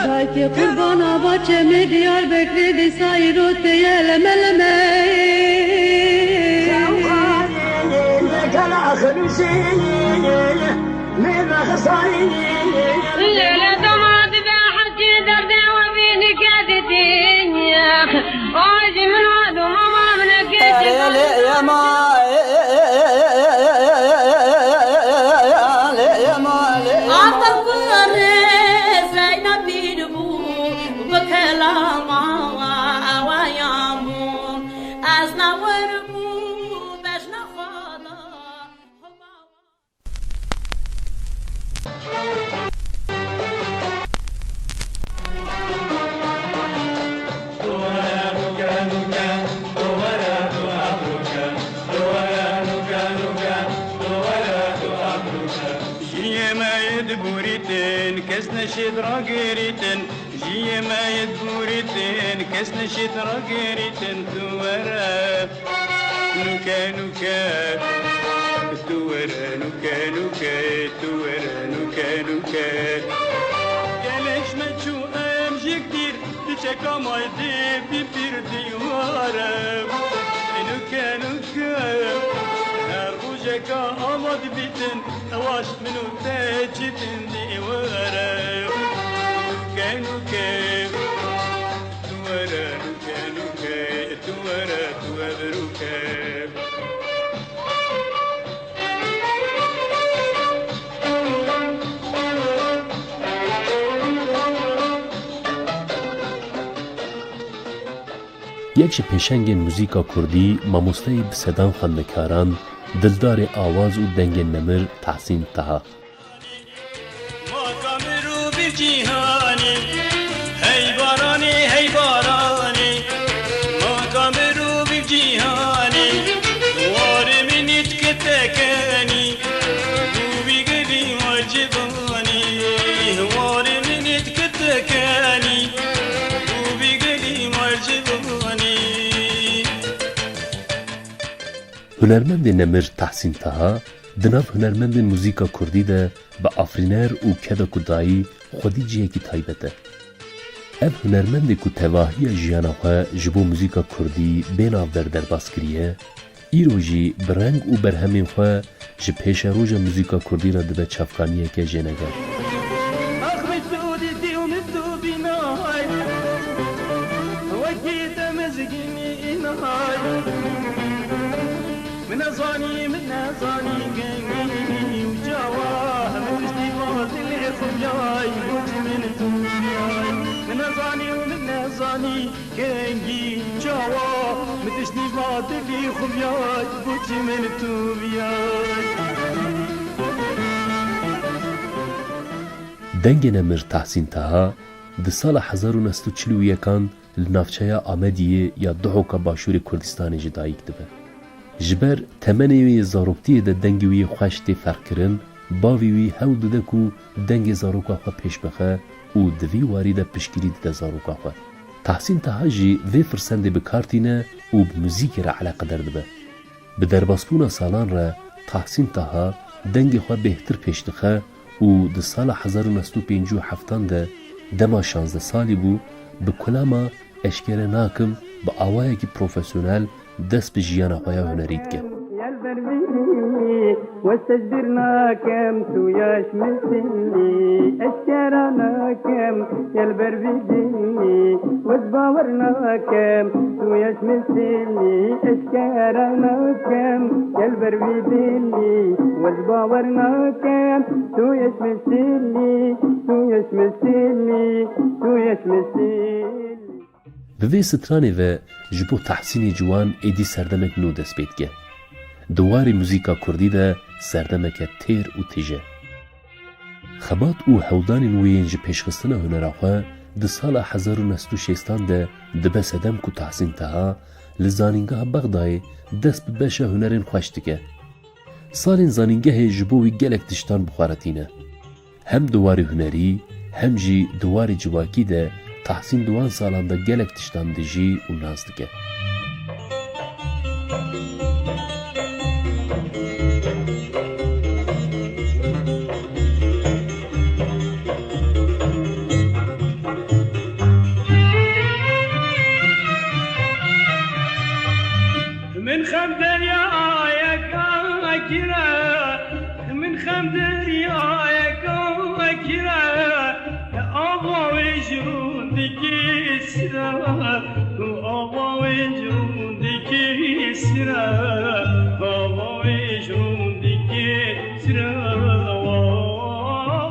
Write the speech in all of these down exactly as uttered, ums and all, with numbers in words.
Dayke qurbana baçemê Diyarbekirê dîsa îro teye leme leme. Lêle doma dibe hewtî derdê we bî nike dîtî. Ay jî min we doma ma min eke. Erê lê yema, lê yema, lê yema. Aqil kurê Zeynep pîr bû, bi kelama awayan bû. Ez ne wir bû, bejna xwe da. Jiyê me yê dibûrîtin, kes neşêt ragirîtin. Jiyê me yê dibûrîtin, kes neşêt ragirîtin, tu were. Nûke, nûke, tu were, nûke, nûke, tu were, nûke, nûke. Gelek ji me çû em jêk dîr, tu çeka may dê bî pîr dîware. Nûke, nûke, her rojeka ama dibîtin, ewa ji min û te çi din dî were. Nûke, nûke, tu were, nûke, nûke, tu were, tu were, nûke. Yek ji pêşengên muzîka kurdî, mamosteyê bi sedan xwendekaran, dildarê awaz û dengên nemir Tahsîn Taha. Maka mirov bi cîhanê, hey baranê, hey baranê. Maka mirov bi cîhanê, warê min dike tekenî. Bûbî gelî ma civanî, warê min dike tekenî. Bûbî gelî ma civanî. Hunermendê nemir Tahsîn Taha di nav hunermendên muzîka kurdî de bi afirîner û keda ku dayî xwedî cihekî taybet e. Ev hunermendê ku tevahiya jiyana xwe ji bo muzîka kurdî bê navber derbas kiriye, îro jî bi reng û berhemên xwe ji pêşeroja muzîka kurdî re dibe çavkaniyeke jêneger. Axmî tu dîtî û min tu bînay, wekî te mezgînî înay. Min nezanî, min nezanî kengî û çawa, min tiştî va dilê xwe biyay, bo çi min tu biyay. Min nezanî û min nezanî kengî çawa, min tiştî va dilê xwe biyay, bo çi min tu biyay. Dengê nemir Tahsîn Taha di sala hezar û neh sed û çil û yekan li navçeya Amediyê ya Duhoka Başûrê Kurdistanê ji dayik dibe. Ji ber temenê wê yê zaroktiyê de dengê wî yê xweş tê ferqkirin, bavê wî hewl dide ku dengê zaroka xwe pêş bixe û di vî warî de piştgirî dide zaroka xwe. Tahsîn Taha jî vê firsendê bi kar tîne û bi muzîkê re eleqedar dibe. Bi derbasbûna salan re Tahsîn Taha dengê xwe bêhtir pêş dixe û di sala hezar û neh sed û pêncî û heftan de dema şazdeh salî bû, bi kulama Eşkere Nakim bi awayekî profesyonel dest bi jiyana xwe ya hunerî dike. Yel ber vî wes tecbîr nakem, tu yaş min sînî, eşkera nakem, yel ber vî dinî, wes bawer nakem, tu yaş min sînî, eşkera nakem, yel ber vî dinî, wes bawer nakem, tu yaş min sînî, tu yaş min sînî, tu yaş min sînî. Bi vê stranê ve ji bo Tahsînê Ciwan êdî serdemek nû dest pê dike. Di warê muzîka kurdî de serdemeke têr û tije. Xebat û hewldanên wê yên ji pêşxistina hunera xwe di sala hezar û neh sed û şêstan de dibe sedem ku Tahsîn Taha li Zanîngeha Bexdayê dest bi beşa hunerên xweş dike. Salên zanîngehê ji bo wî gelek tiştan bi xwe re tîne. Hem di warê hunerî, hem jî di warê civakî de Tahsîn di wan salan de gelek tiştan dijî û nas dike. Min xem deryayeka kire, ava wê ji rûn dikî sire, ava wê ji rûn dikî sire, ava wê ji rûn dikî sire.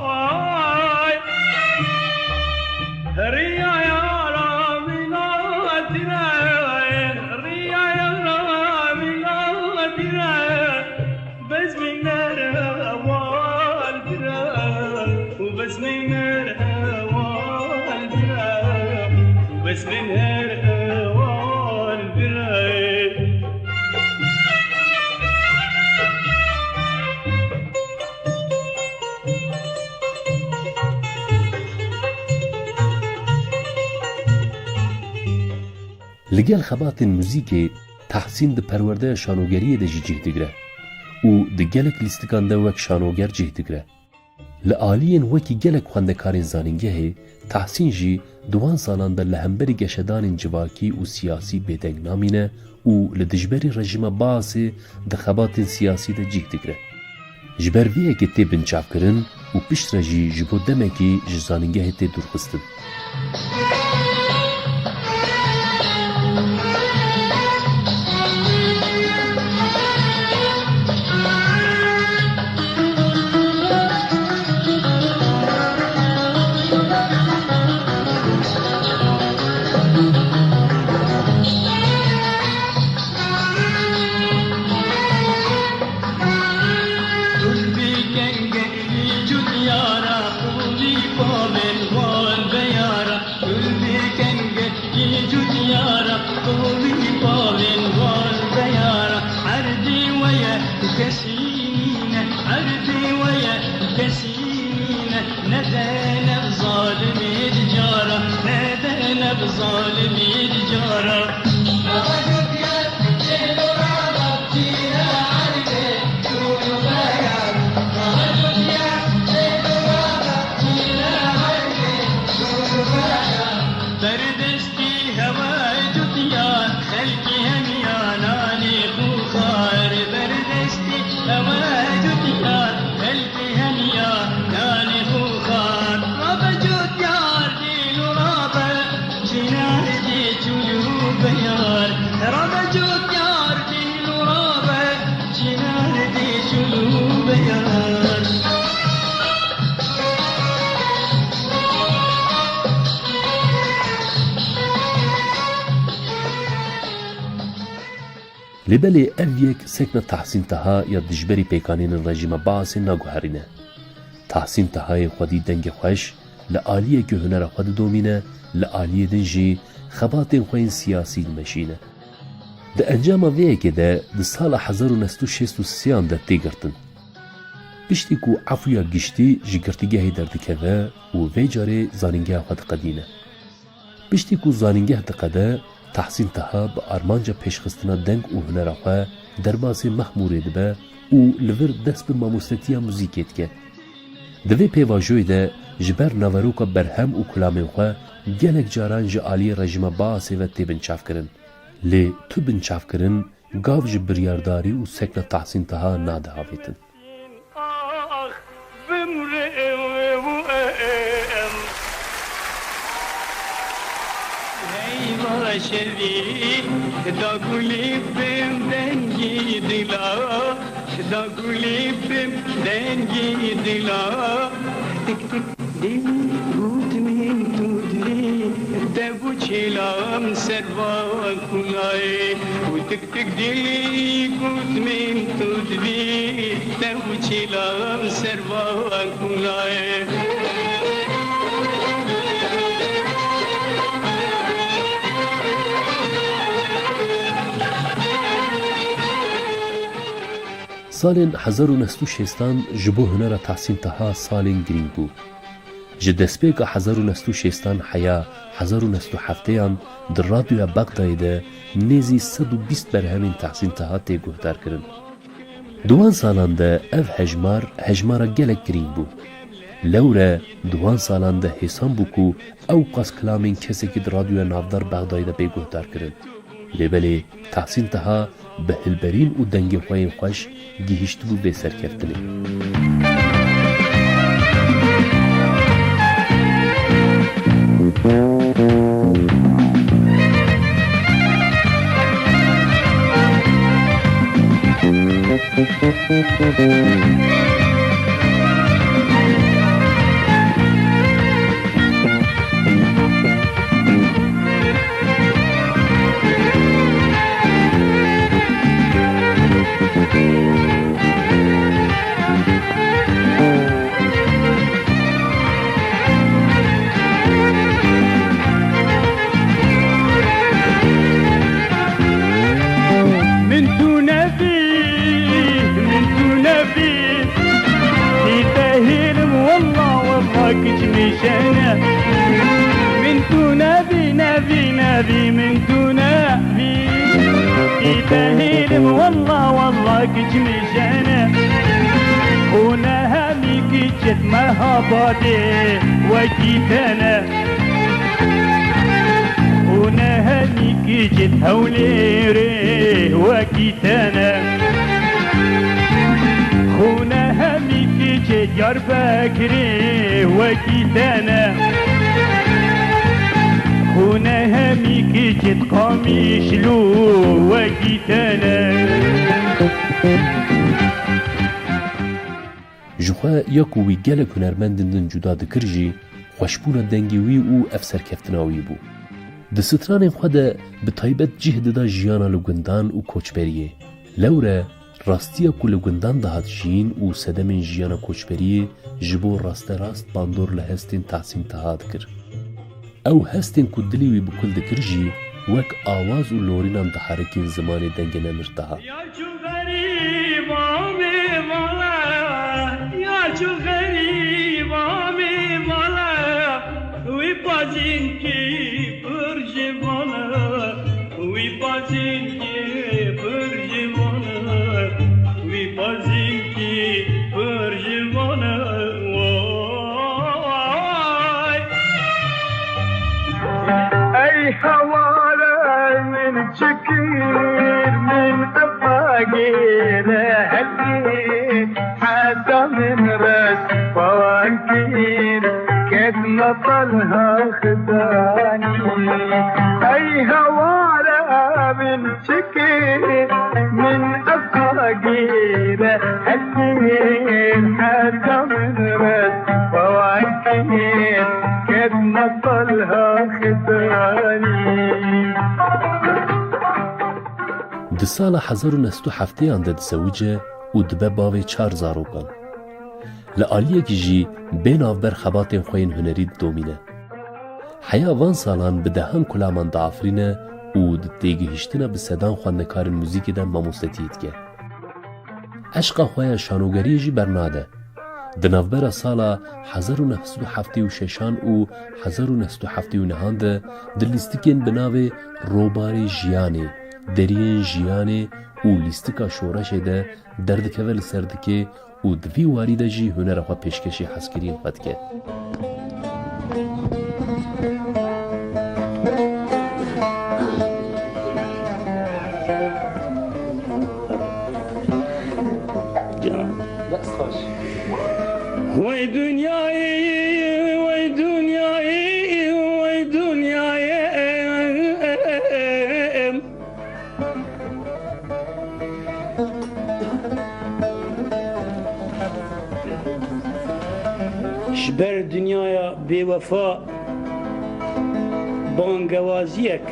Vay. Riya yara min hatire, riya yara min hatire. Bezmîner heval bira, û bezmîner heval bira, û bezmîner heval bira. Li gel xebatên muzîkê Tahsîn di perwerdeya şanogeriyê de jî cih digire û di gelek lîstikan de wek şanoger cih digire. Li aliyên wekî gelek xwendekarên zanîngehê, Tahsîn jî di wan salan de li hemberî geşedanên civakî û siyasî bêdeng namîne û li dijberî rejîma Baasê di xebatên siyasî de cih digire. Ji ber vê yekê tê binçavkirin û piştre jî ji bo demekî ji zanîngehê tê dûrxistin. Nedene bi zalimî cara, nedene bi zalimî cara. Berdestî hewa cutiya, xelkî hemiya nanê xwe xwar. Berdestî hewa cutiya, xelkî hemiya nanê xwe xwar. Rabe cutyar dîl û rabe, çînar dê çûl û beyar. Rabe cutyar dîl û rabe, çînar dê çûl û beyar. Lê belê ev yek sekna Tahsîn Taha ya dijberî pêkanînên rejîma Baasê naguherîne. Tahsîn Tahayê xwedî dengê xweş li aliyekê hunera xwe didomîne, li aliyê din jî xebatên xwe yên siyasî dimeşîne. Di encama vê yekê de di sala hezar û neh sed û şêst û sê an de tê girtin. Piştî ku efûya giştî ji girtîgehê derdikeve û vê carê zanîngeha xwe diqedîne. Piştî ku zanîngeh diqede, Tahsîn Taha bi armanca pêşxistina deng û hunera xwe derbasê Mexmûrê dibe û li vir dest bi mamostetiya muzîkê dike. Di vê pêvajoyê de ji ber naveroka berhem û kulamên xwe gelek caran ji aliyê rejîma Baasê ve tê binçavkirin. Lê tu binçavkirin gav ji biryardarî û sekna Tahsîn Taha nade avêtin. Ah, bimrim. Hey, başevî, da gulî bim dengî dila, da gulî bim dengî dila. Tik tik. Dil got min tu dilî, dev û çêlan ser van kunayê. Û tik tik dil got min tu dilî, dev û çêlan ser van kunayê. Salên hezar û neh sed û şêstan ji bo hunera Tahsîn Taha salên girîng bû. Ji destpêka hezar û neh sed û şêstan heya hezar û neh sed û hefteyan di Radyoya Bexdayê de nêzî sed û bîst berhemên Tahsîn Taha tê guhdarkirin. Di wan salan de ev hejmar, hejmara gelek girîng bû. Lewre di wan salan de hêsan bû ku ewqas kilamên kesekî di Radyoya Navdar Bexdayê de bê guhdarkirin. Lê belê Tahsîn Taha Bi hilberîn û dengê xwe yên xweş gihîştibû vê serkeftinê. Min tu nebî, min tu nebî, î te hîlim, wallah, wallah, kiç nîşene. Min tu nebî, nebî, nebî, min tu nebî, î te hîlim, wallah, wallah, kiç nîşene. Xûne hemî kiçit mehabadê wekî te ne. Xûne hemî kiçit Hewlêrê wekî te ne. Xûne hemî kiçit Diyarbekirê wekî te ne. Xûne hemî kiçit Qamîşlû wekî te ne. Ji xwe ya ku wî gelek hunermendên din cuda dikir jî, xweşbûna dengê wî û ev serkeftina wî bû. Di stranên xwe de bi taybet cih dida jiyana li gundan û koçberiyê. Lewre rastiya ku li gundan dihat jiyîn û sedemên jiyana koçberiyê ji bo rasterast bandor li hestên Tahsîn Taha dikir. Ew hestên ku dilê wî bi kul dikir jî wek awaz û lorînan diherikîn zimanê dengê Nemir Taha. Ya çu xerîba me mala, ya çu xerîba me mala, wî pazînkî pir ji vana, wî pazînkî pir ji vana, wî pazînkî pir ji vana, way. Ey heware min çi kir, min qefa gêre helkir, heta min res pawan kir, ket me talha xidanî. Ey heware min çi kir, min ev qagîre hesir, heta min res pawan kir, ket me talha xidanî. Di sala hezar û neh sed û heftêyan de dizewice û dibe bavê çar zarokan. Li aliyekî jî bê navber xebatên xwe yên hunerî didomîne. Heya van salan bi dehan kulaman diafirîne û di têgihiştina bi sedan xwendekarên muzîkê de mamostetiyê dike. Eşqa xwe ya şanogeriyê jî bernade. Di navbera sala hezar û neh sed û heftê û şeşan û hezar û neh sed û heftê û nehan de di lîstikên bi navê Robarê Jiyanê, Deriyên Jiyanê û Lîstika Şoreşê de derdikeve li ser dikê û di vî warî de jî hunera xwe pêşkêşî hezkiriyên xwe dike. Wey dinyayê, wey dinyayê, wey dinyayê. Ji ber dinyaya bêwefa bangewaziyek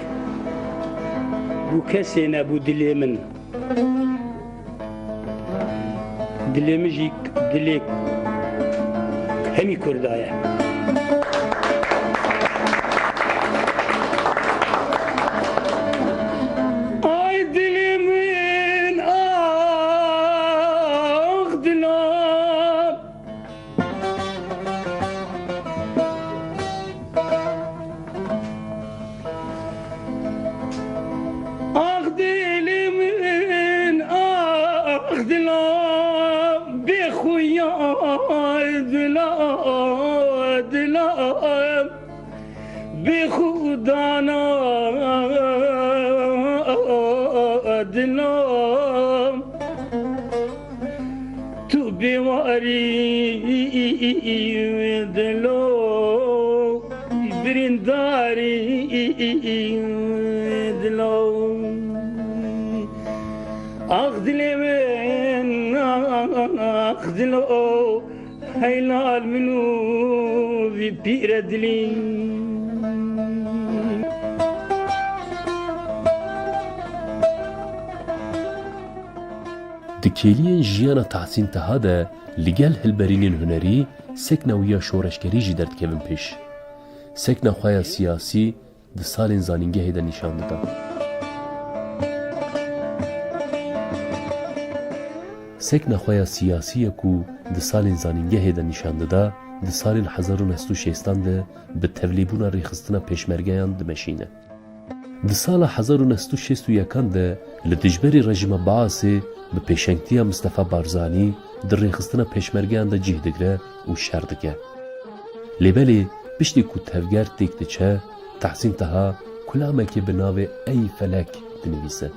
bû kesê nebû dilê min. Dilê min jî dilê hemî Kurda ye. Ay dilê min, ax dilam. Ax dilê min, ax dilam, bêxuya dilam, dilam, bêxudana dilam. Bêwarî dilo, birîndarî dilo. Ax dilê min, ax dilo, heylal min û vî pîre dilî. Di kêliyên jiyana Tahsîn Taha de li gel hilberînên hunerî sekna wî ya şoreşgerî jî derdikevin pêş. Sekna xwe ya siyasî di salên zanîngehê de nîşan dida. Sekna xwe ya siyasî ye ku di salên zanîngehê de nîşan dida, di salên hezar û neh sed û şêstan de bi tevlêbûna rêxistina pêşmergeyan dimeşîne. Di sala hezar û neh sed û şêst û yekan de li dijberî rejîma Baasê bi pêşengtiya Mistefa Barzanî di rêxistina pêşmergeyan de cih digre û şer dike. Lê belê piştî ku tevger têk diçe, Tahsîn Taha kulamekê bi navê Ey Felek dinivîse.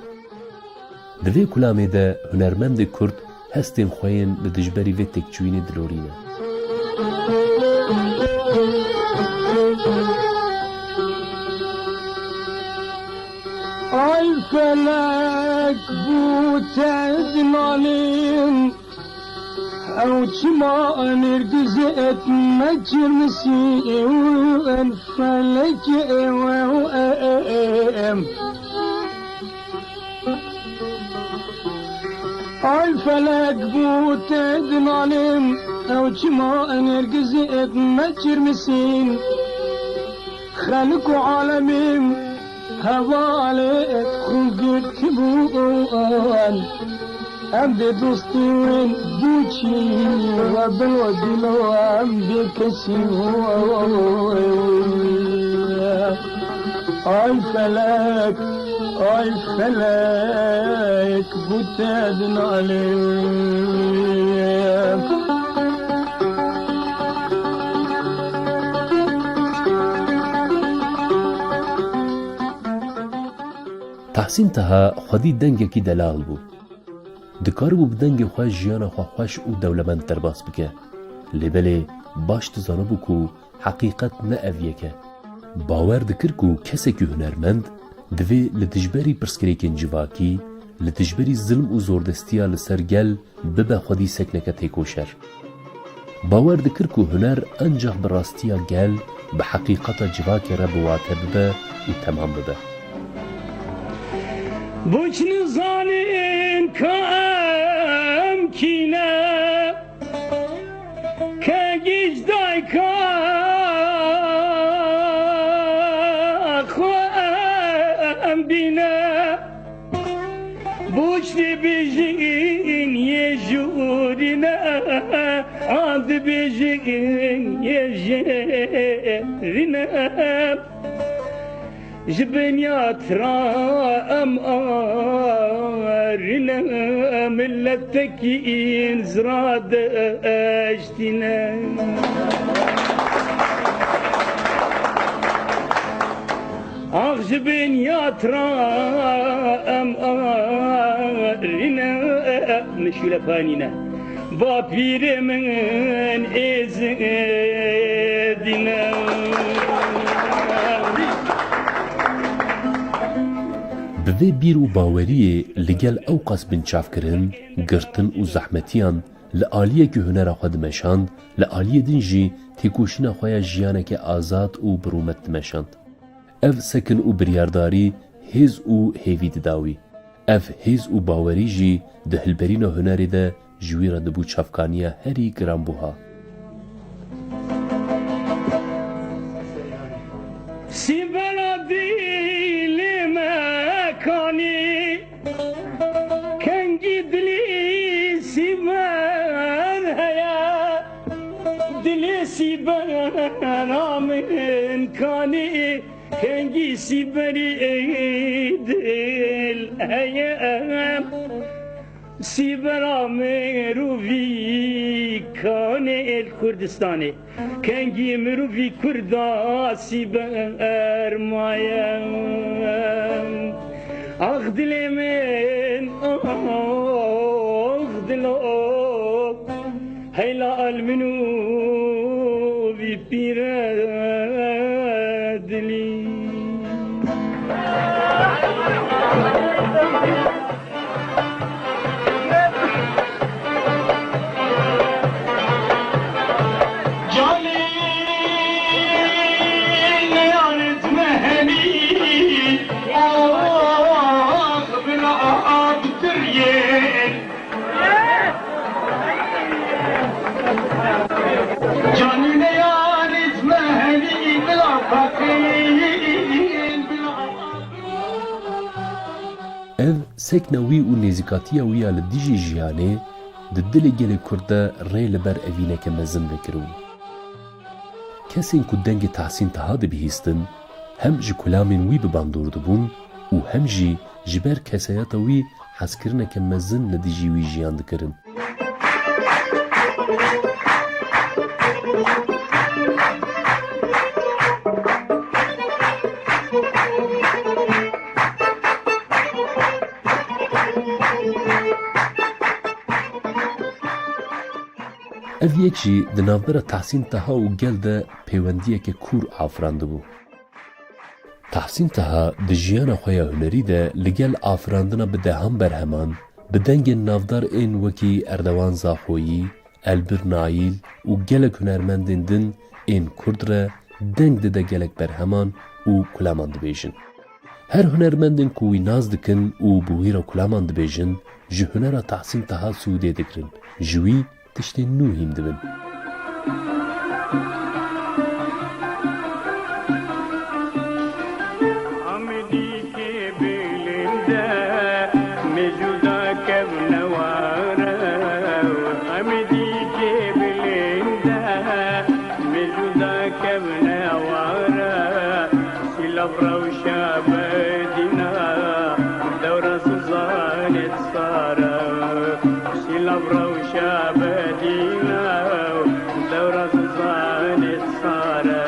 Di vê kulamê de hunermendê Kurd hestên xwe yên li dijberî vê têkçûyînê dilorîne. Ay felek bû te dinalîn, ew çima nêrgizê et me çirmisî ew en felekê ew em. Ay felek bû te dinalîn, ew çima nêrgizê et me çirmisîn. Xelk û alemî hevalê xwe girtibûn. Em dê dostî win bûçî we bilo dilo em bê kesî. Ay felek, ay felek, bû te dinalê. Tahsîn Taha xwedî dengekî delal bû. Dikaribû bi dengê xwe jiyana xwe xweş û dewlemend derbas bike. Lê belê baş dizanibû ku heqîqet ne ev yek e. Bawer dikir ku kesekî hunermend divê li dijberî pirsgirêkên civakî, li dijberî zilm û zordestiya li ser gel bibe xwedî sekneke têkoşer. Bawer dikir ku huner ancax bi rastiya gel, bi heqîqeta civakê re bi wate bibe û temam bibe. Boç nizanîn ka em kî ne, ke giş dayka xwe em bîne. Boş dibêjin yê jûrîne, a dibêjin yê jêrîne. Ji bin ya tira em arîne, miletekî zira deştîne. Ax ji bin ya tira em arîne, min şûlepanîne. Bapîrê min êzidîne. Bi vê bîr û baweriyê li gel ewqas binçavkirin, girtin û zehmetiyan li aliyekî hunera xwe dimeşand, li aliyê din jî têkoşîna xwe ya jiyaneke azad û bi rûmet dimeşand. Ev sekin û biryardarî hêz û hêvî dida wî. Ev hêz û bawerî jî di hilberîna hunerê de ji wî re dibû çavkaniya herî giranbuha. Sîbera dilê me kanî, kengî dilî sîber heye. Dilê sîbera min kanî, kengî sîberî dil heye. Sîbera mirovî kanê li Kurdistanê, kengî mirovî Kurda sîber maye. Ax dilê min, ax dilo. Heyla elmin û vî pîre dilî. Canî neyanit me henî, ah, bin abtiriyên. Canî neyanit me henî, bila feqîrên, bila. Ev sekna wî û nêzîkatiya wî ya li dijî jiyanê di dilê gelê Kurd de rê li ber evîneke mezin vekiribû. Kesên ku dengê Tahsîn Taha dibihîstin, hem ji kulamên wî bi bandor dibûn û hem jî ji ber kesayeta wî hezkirineke mezin li dijî wî jiyan dikirin. Ev yek jî di navbera Tahsîn Taha û gel de pêwendiyeke kûr afirandibû. Tahsîn Taha di jiyana xwe ya hunerî de li gel afirandina bi dehan berheman, bi dengên navdar ên wekî Erdewan Zaxoyî, Elbir Naîl û gelek hunermendên din ên Kurd re deng dide gelek berheman û kulaman dibêjin. Her hunermendên ku wî nas dikin û bi wî re kulaman dibêjin, ji hunera Tahsîn Taha sûdê digirin, ji wî tiştên nû hîn dibin. Amedî kê bilind e, mêjûda kevne ware. Amedî kê bilind e, mêjûda kevne ware. Sîlav rewşa bedîna, dewra zizanê sare. Sîlav rewşa bedîna, dewra zizanê sare.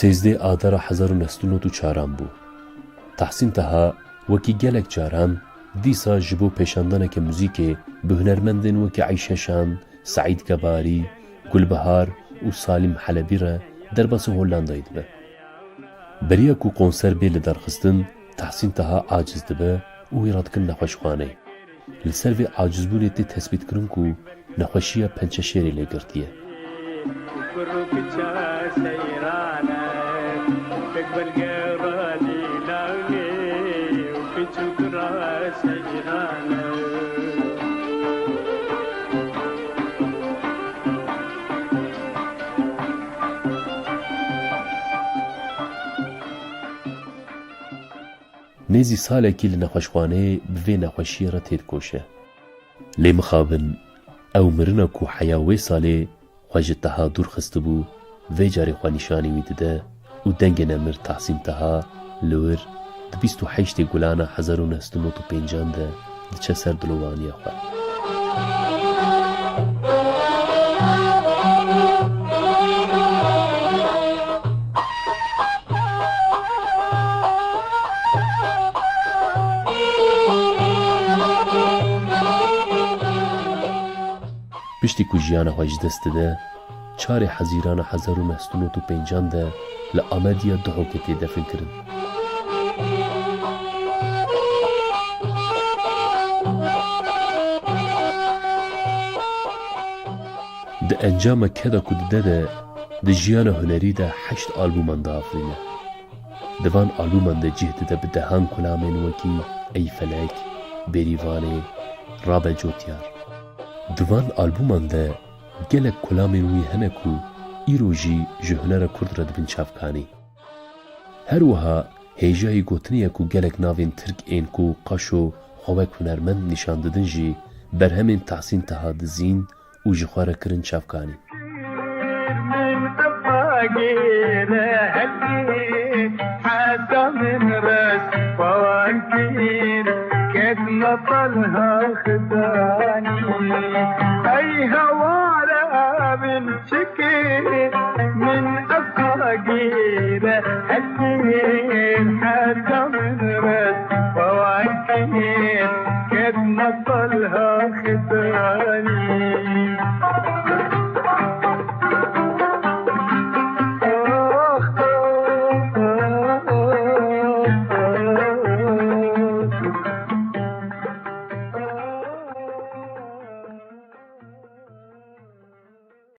Sêzdeh Adara hezar û neh sed û nod û çaran bû. Tahsîn Taha, wekî gelek caran, dîsa ji bo pêşandaneke muzîkê bi hunermendên wekî Eyşe Şan, Seîd Gebarî, Gulbihar û Salim Helebî re derbasî Hollandayê dibe. Beriya ku konser bê lidarxistin, Tahsîn Taha aciz dibe û wî re dikin nexweşxaneyê. Li ser vê acizbûnê tê tespîtkirin ku nexweşiya pençeşêrê lê girtiye. Kur û kiça seyran e, pêk belge radîlanê û kiç û kura seyran e. Nêzî salekî li nexweşxaneyê bi vê nexweşiyê re têdikoşe. Lê mixabin, ew mirina ku heya wê salê xwe ji Taha dûr xistibû, vê carê xwe nîşanî wî dide û dengê nemir Tahsîn Taha li wir di bîst û heştê Gulana hezar û neh sed û nod û pêncan de diçe ser dilovaniya xwe. Piştî ku jiyana xwe ji dest dide, çarê Hezîrana hezar û neh sed û nod û pêncan de li Amediya Duhokê tê definkirin. Di encama keda ku dide de, di jiyana hunerî de heşt albûman diafirîne. Di van albûman de cih dide bi dehan kulamên wekî Ey Felek, Bêrîvanê, Rabe Cotyar. Di van albûman de gelek kulamên wî hene ku îro jî ji hunera kurd re dibin çavkanî. Her wiha hêjayî gotinê ye ku gelek navên tirk ên ku qaşo xwe wek hunermend nîşan didin jî berhemên Tahsîn Taha dizîn û ji xwe re kirin çavkanî. Min qepa gêre helkê, heta min res xwe wan kir. Metalha xidanî, ey hewara min çikê, min ev qagîre hekê.